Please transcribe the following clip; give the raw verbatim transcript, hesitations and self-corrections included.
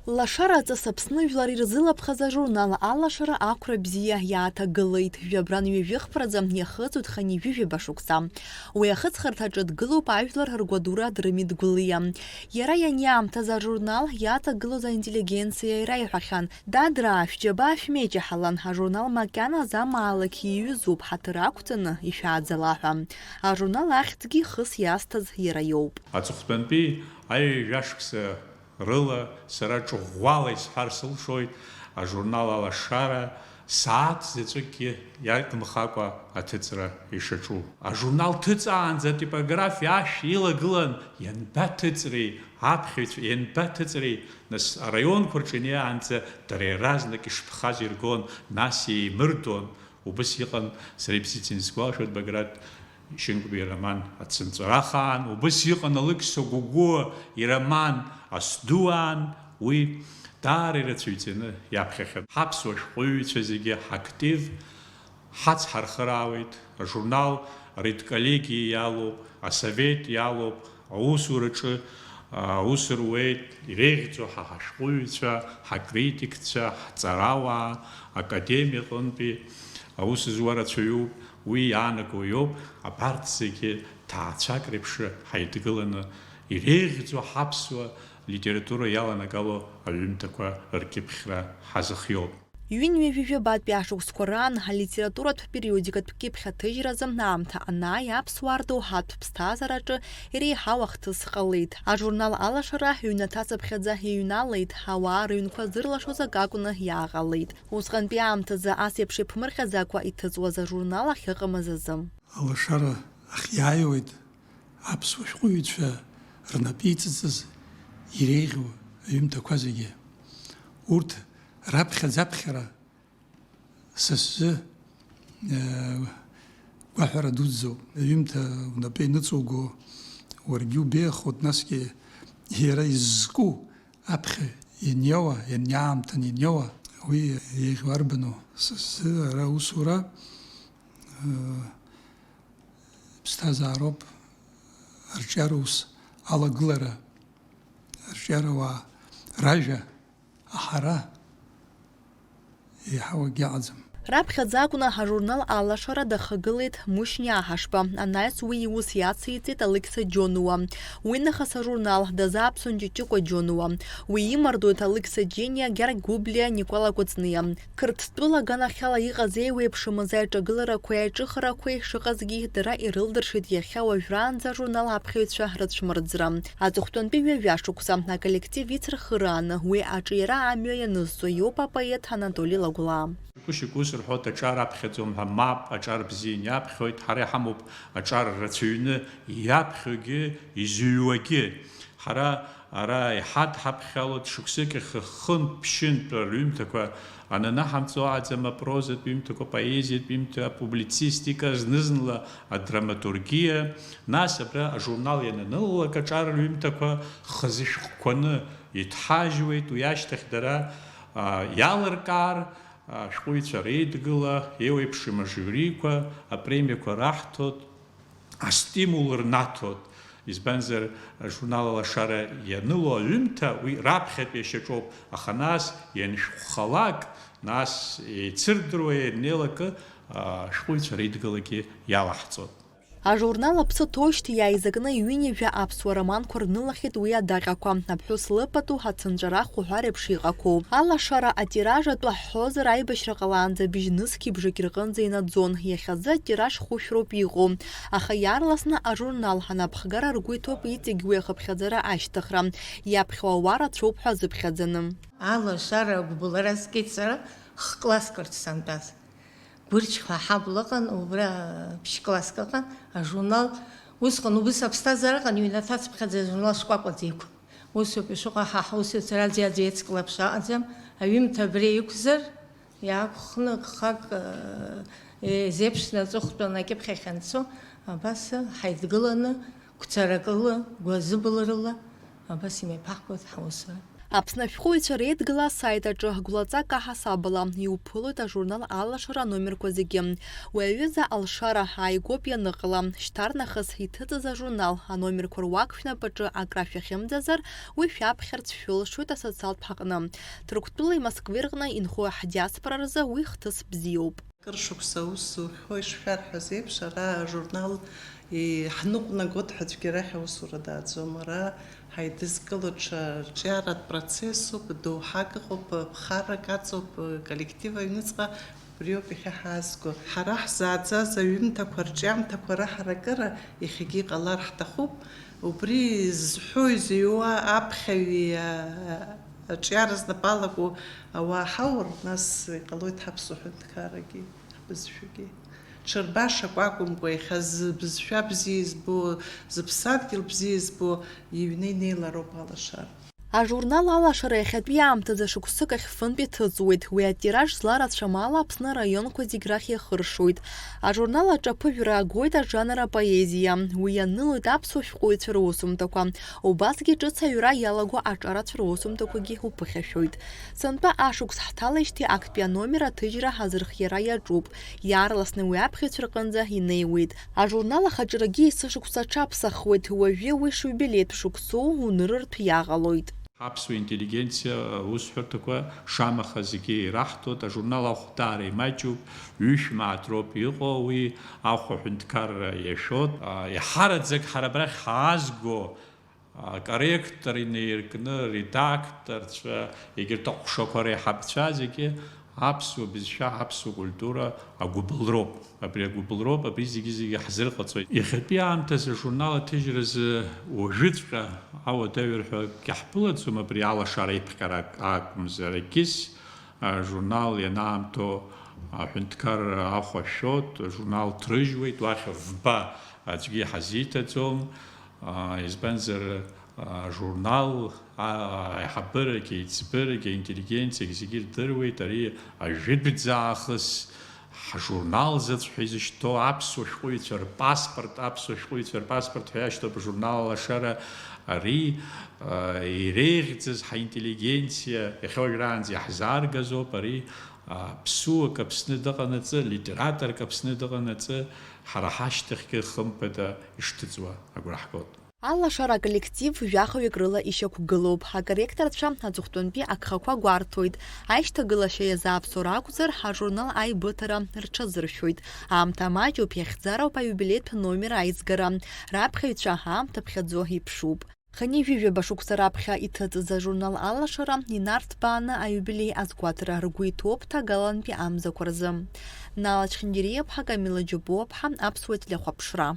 Лашара аҵас Аԥсны жәлар ирзылаԥхаз ажурнал Алашара ақәра бзиа иааҭагылеит. Жәабран ҩажәи хԥараӡа иахыҵуеит хынҩажәи жәаба шықәса. Уи ахыҵхырҭаҿы дгылоуп ажәлар ргәадура Дырмит Гәлиа. Иара ианиаамҭаз ажурнал иаҵагылоз аинтеллигенциа ираиҳәахьан, Дадраа, шәџьабаа шәмеиҷаҳалан, ажурнал макьаназы амаалықь иҩызоуп, ҳаҭыр ақәҵаны ишәааӡала ҳәа. Ажурнал ахьӡгьы хыс иазҭаз иара иоуп. Аҵыхәтәантәи аҩажәа шықәса рыла сара ҿыӷәӷәала исҳәар сылшоит, ажурнал Алашара сааҭ заҵәыкгьы иагымхакәа аҭыҵра ишаҿу. Ажурнал ҭыҵаанӡа атипографиа ашә илагылан, ианбаҭыҵреи, аԥхьаҩцәа ианбаҭыҵреи, нас араионқәа рҿы инеиаанӡа дара иаразнак ишԥхаз иргон, нас еимырдон. Убыс иҟан, сара ибзиаӡаны исгәалашәоит, Баграт Шьынқәба ироман Ацынҵәарах аан, убыс иҟан Алықьса Гәыгәуа ироман Асдуаан, уи даара ирацәаҩӡаны иаԥхьахьан. Ҳаԥсуа шәҟәыҩҩцәа зегьы ҳактив ҳацҳархыраауеит, ажурнал редколлегиа иалоуп, асовет иалоуп, аусураҿы, а, аус руеит, иреиӷьӡоу ҳа ҳашәҟәыҩҩцәа, ҳакритикцәа, ҳҵарауаа, академиа аҟынтәи аус зуа рацәаҩуп, уи иаанаго иоуп, абарҭ зегьы ҭаацәак реиԥш ҳаидгыланы, иреиӷьӡоу ҳаԥсуа литература иаланагало аҩымҭақәа ркьыԥхьра ҳазыхиоуп. Ҩынҩажәи жәабатәи ашықәсқәа раан алитературатә периодикатә кьыԥхь аҭыжьразы аамҭа анааи, аԥсуаа рдоуҳатә ԥсҭазаараҿы иреиҳау ахҭыс ҟалеит. Ажурнал Алашара ҩнаҭацыԥхьаӡа иҩналеит, ауаа рыҩнқәа зырлашоз акы акәны иааҟалеит. Усҟантәи аамҭазы ас еиԥш иаԥмырҟьаӡакәа иҭыҵуаз ажурнал ахьыҟамыз азы. Алашара ахь иааиуеит аԥсуа шәҟәыҩҩцәа рнапы иҵыҵыз иреиӷьу аҩымҭақәа зегьы. Урҭ раԥхьаӡаԥхьара са сзы, э, гәаҳәара дуӡӡоуп. Аҩымҭа унапы ианыҵоуго уаргьы убеиахоит, насгьы иара иззку аԥхьа ианиоуа, ианиаамҭан ианиоуа, уи еиӷьу арбану? Са сзы ара аусура, э, ԥсҭазаароуп, арҿиара ус алагылара, арҿиарауаа ражәа аҳара еиҳау акгьы ыҟаӡам. Раԥхьаӡа акәны ажурнал Алашара дахагылеит Мушьни Аҳашба, анаҩс уи иус иациҵеит Алықьса Џьонуа. Уи нахыс ажурнал дазааԥсон Ҷыҷыкәа Џьонуа. Уи имардоит Алықьса Џьениа, Гьаргь Гәыблиа, Никәала Кәыҵниа. Қырҭтәыла аганахьала иҟаз еиуеиԥшымыз аиҿагыларақәеи аиҿыхарақәеи шыҟазгьы дара ирылдыршеит иахьа уажәраанӡа ажурнал аԥхьаҩцәа рыцәмырӡра. Аҵыхәтәантәи ҩажәа шықәса аколлектив ицырхырааны уи аҿиара амҩа ианызҵо иоуп апоет Анатоли Лагәлаа. Шәгәышьақәа ус рҳәоит, аҿар аԥхьаӡом ҳәа, мап, аҿар бзианы иаԥхьоит, ҳара иҳамоуп аҿар рацәаҩны иаԥхьогьы, изыҩуагьы. Ҳара ара иҳадҳаԥхьалоит шықәсык ихы-, хынтә, ԥшьынтә рҩымҭақәа ананаҳамҵо аӡам, апрозатә ҩымҭақәа, апоезиатә ҩымҭа, апублицистика, зны-зынла адраматургиа, нас абра ажурнал иананылалак аҿар рҩымҭақәа хазы шәҟәқәаны иҭҳажьуеит, уи ашьҭахь дара, а, иалыркаар, ашәҟәыҩҩцәа реидгыла, еиуеиԥшым ажиуриқәа, апремиақәа раҳҭоит. Астимул рнаҭоит, избанзар, ажурнал Алашара ианыло аҩымҭа уи раԥхьатәи ашьаҿоуп, аха нас ианшәҟәхалак, нас еицырдыруа ианнеилакы, ашәҟәыҩҩцәа реидгылагьы иалаҳҵоит. Ажурнал аԥсы ҭоушьҭ иааизакны ҩынҩажәа аԥсуа романқәа рнылахьеит уи адаҟьақәа, аԥҳәыс лыпату, ацынҵәарах уҳәа реиԥш иҟақәоу. Алашара атираж атәы ҳҳәозар, аибашьра ҟалаанӡа быжь нызқьи бжаки рҟынӡа инаӡон, иахьазы атираж хәышә роуп иҟоу. Аха иаарласны ажурнал анапхгара ргәы иҭоуп иҵегь уи ахыԥхьаӡара ашьҭыхра, иаԥхьо ауаа рацәоуп ҳәа азыԥхьаӡаны. Алашара агәыбылра скит сара хкласск рҿы сантәаз. Гәырџьхәа аҳабла ыҟан, убра ԥшь-класск ыҟан, ажурнал, усҟан убыс аԥсҭазаара ыҟан, ҩнаҭацыԥхьаӡа ажурнал шкәакәаӡа иқәын. Усоуп ишыҟоу, ҳа ҳусеицура аӡәи аӡәи еицклаԥш аҟаӡам, аҩымҭа абри иқәзар, Иаақәхны гхак, э, еизеиԥшны аҵыхәтәан акьыԥхь ахь анцо, абас ҳаидгыланы, гәцаракыла, гәазыбылрыла, абас имеиԥаҳгоит ҳаусура. Аԥсны ашәҟәыҩҩцәа реидгыла асайт аҿы гәлаҵак аҳасабала иуԥылоит ажурнал Алашара аномерқәа зегьы. Уи аҩыза алшара ааигәоуп ианыҟала, шьҭарнахыс иҭыҵыз ажурнал аномерқәа руак шәнапаҿы акрашәахьымӡазар, уи шәаԥхьарц шәылшоит асоциалтә ҳаҟны. Ҭырқәтәылеи Москвеи рҟны инхо ҳдиаспора рзы уи хҭыс бзиоуп. Кыр шықәса аус зухьоу ишшәарҳәаз еиԥш, ара ажурнал иҳныҟәнагоит ҳәа аӡәгьы арахь аусура дааӡом. Ара ҳаидызкыло ҽа рҿиаратә процессуп, доуҳак ыҟоуп, ԥхаррак аҵоуп, коллектив аҩныҵҟа убриоуп иахьа ҳаазго. Ҳара ҳзааӡаз аҩымҭақәа, рҿиамҭақәа раҳаракыра иахьагьы иҟалар ҳҭахуп. Убри зҳәо изыҩуа аԥхьаҩи, а, аҿиара знапы алаку ауаа ҳаур, нас иҟалоит ҳаԥсуа ҳәынҭқаррагьы, ҳбызшәагьы. Ҽырбашақә акәымкәа, иахьа зыбызшәа бзиа избо, зыԥсадгьыл бзиа избо иҩны инеилароуп алашара. Ажурнал Алашара иахьатәи аамҭазы шықәсык ахь фынтә иҭыҵуеит. Уи атираж зларацәам ала Аԥсны араионқәа зегь рахь иахыршоит. Ажурнал аҿы аԥыжәара агоит ажанр апоезиа. Уи ианылоит аԥсуа шәҟәыҩҩцәа русумҭақәа. Убасгьы ҿыц аҩра иалаго аҿарацәа русумҭақәагьы уԥыхьашәоит. Сынтәа ашықәс ҳҭалеижьҭеи актәи аномер аҭыжьра ҳазырхиара иаҿуп. Иаарласны уи аԥхьаҩцәа рҟынӡа инеиуеит. Ажурнал ахаҿрагьы есышықәса аҽаԥсахуеит, уажәы уи шиубилеитә шықәсоу унырыртә иаҟалоит. Аԥсуа интеллигенциа аусҳәарҭақәа шамаха зегьы ираҳҭоит, ажурнал ахә даара имаҷуп, ҩышә мааҭ роуп иҟоу, уи ахә аҳәынҭқарра иашәоит. Иаҳараӡак ҳара абрахь ҳаазго, акорректор инаиркны, редакторцәа, егьырҭ аҟәшақәа реиҳабцәа зегьы аԥсуа бызшәа, аԥсуа культура агәыбылроуп. Абри агәыбылроуп, абри зегьы-зегьы ҳзырҟаҵоит. Иахьатәи аамҭазы ажурнал аҭыжьразы уажәыҵәҟьа ауадаҩра ҳәа акгьы ҳԥылаӡом, абри алашара иԥҟьара ак-, акәымзар, егьыс, а, журнал ианаамҭоу аҳәынҭқарра ахә ашәоит, ажурнал ҭрыжьуеит, уахь вба аӡәгьы иҳазиҭаӡом, а, избанзар, а, ажурнал, а, аиҳабырагьы, аиҵбырагьы, аинтеллигенциагьы зегьы ирдыруеит, ари ажәытәӡа аахыс ҳжурнал заҵә ҳәа изышьҭоу аԥсуа шәҟәыҩҩцәа рпаспорт, аԥсуа шәҟәыҩҩцәа рпаспорт ҳәа иашьҭоуп ажурнал Алашара, ари, а, иреиӷьӡаз ҳаинтеллигенциа иахьа уажәраанӡа иаҳзааргазоуп, ари, а, ԥсуак Аԥсны дыҟанаҵы, литераторк Аԥсны дыҟанаҵы, ҳара ҳашьҭахьгьы хымԥада ишҭыҵуа агәра ҳгоит. Алашара аколлектив жәахаҩык рыла ишьақәгылоуп. Акорректорцәа аҵыхәтәантәи агхақәа гәарҭоит. Аишьҭагылашьа иазааԥсо ракәзар, ҳажурнал аибыҭара рҽазыршәоит. Аамҭа маҷуп, иахьӡароуп аиубилеитә номер аизгара. Раԥхьаҩцәа аамҭа ԥхьаӡо иԥшуп. Хынҩажәижәаба шықәса раԥхьа иҭыҵыз ажурнал Алашара инарҭбааны аиубилеи азгәаҭара ргәы иҭоуп ҭагалантәи амзақәа рзы. Нала Чхиндириаԥҳа, Камила Џьопуаԥҳа, Аԥсуа телехәаԥшра.